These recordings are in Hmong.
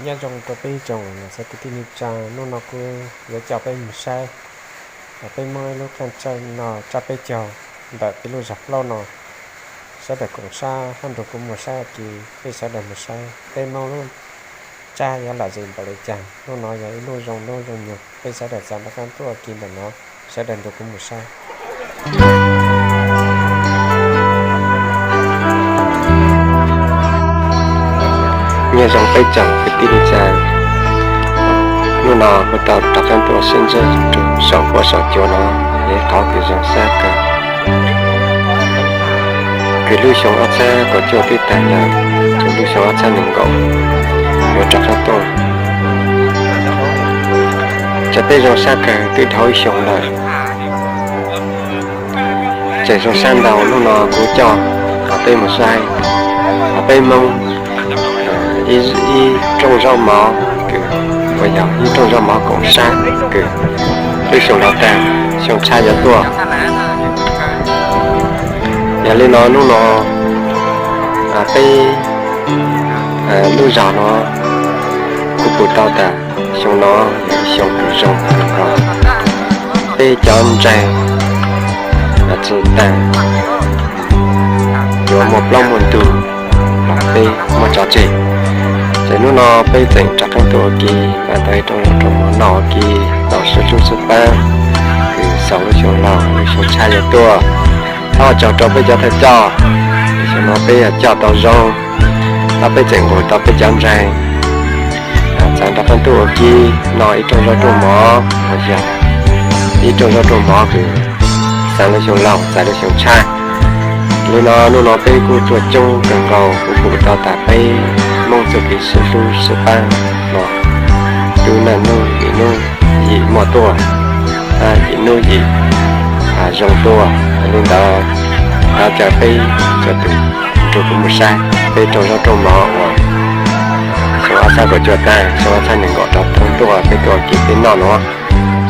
Nyob zoo rau peb tsoom niam txiv kwv tij neej tsa, hnub no kuv yuav coj peb mus saib, peb muaj ib lub qeej tsawj no tsab peb caug ntawm peb lub zos plaub no, sawv daws koom sab hab nrog kuv mus saib ua ke, peb sawv daws mus saib peb Hmoob lub tsab yuav lom zem npaum li cas. Hnub no yog ib lub zoo lub zoo nyuag, peb sawv daws txav nrov qab tuaj ua ke ntawm no, sawv daws nrog kuv mus saib. Nyob zoo peb tsoom kwv tij neej tsa, hnub no kuv tau rov qab tuaj sib ntsib rau saum huab saum cua no, yog ib qhov kws zoo sab kawg. Kws lub xyoo ob txhiab kaum cuaj twb tag lawm, kws lub xyoo ob txhiab nees nkaum yuav rov qab tuaj. Ces peb zoo sab kawg twb dhau ib xyoo lawm. Tseem zoo sab ntau, hnub no kuv coj peb mus saib peb Hmoob ib rooj zaub mov kws, uas yog ib rooj zaub mov koom sab kws lub xyoo laus tag xyoo tshab yuav tuaj. Yog li no hnub no peb lub zos no kuv pum tau tas xyoo no yog ib xyoo kws zoo kawg nkaus. Peb cov ntseeg txi tas yuav muaj plaub muaj ntug los peb muaj tso tseg. Ces hnub no peb tseem rov qab tuaj ua ke, tau ib rooj zaub rooj mov noj ua ke, tau sib hlub sib pab, kws xaus lub xyoo laus lub xyoo tshab yuav tuaj. Thov ua tsaug rau peb cov thawj coj, xyoo no peb yog coj tau zoo, thov peb tseem nqus tau peb cov ntseeg txav nrov qeej tuaj ua ke noj ib rooj zaub rooj mov, uas yog ib rooj zaub rooj mov kws xaus lub xyoo laus txais lub xyoo tshab. Li no hnub no peb kuj tuaj coob kawg nkaus, kuv pum tau tas peb Hmoob txuj kev sib hlub sib pab no, tub naj nub yim nub yim muaj tuaj, yim nub yim zoo tuaj. Li ntawd thov caw peb txhua tus nrog kuv mus saib peb rooj zaub rooj mov uas xyoo ob txhiab kaum cuaj tag xyoo ob txhiab nees nkaum rov qab tuaj, peb tuaj ua ke peb noj no,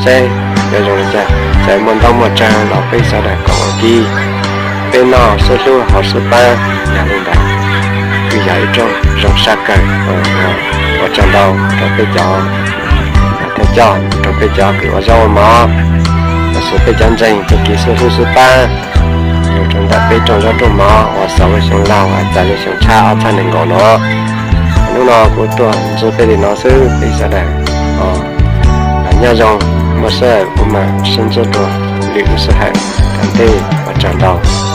saib yuav zoo li cas. Txawm muaj ntaub muaj tsag los peb sawv daws koom ua ke, peb noj sib hlub haus sib pab. Yog li ntawd kuj yog ib rooj zoo sab kawg, ua tsaug ntau rau peb cov thawj coj, rau peb cov kws ua zaub ua mov, los sis peb cov ntseeg txuj kev sib hlub sib pab, los rau ntawm peb rooj zaub rooj mov uas xaus lub xyoo laus txais lub xyoo tshab ob txhiab nees nkaum no. Hnub no kuv tuaj ntsib peb li no xwb, peb sawv daws nyob zoo, muaj sij hawm kuv mam sib ntsib dua lwm lub sij hawm. Tom ntej ua tsaug ntau.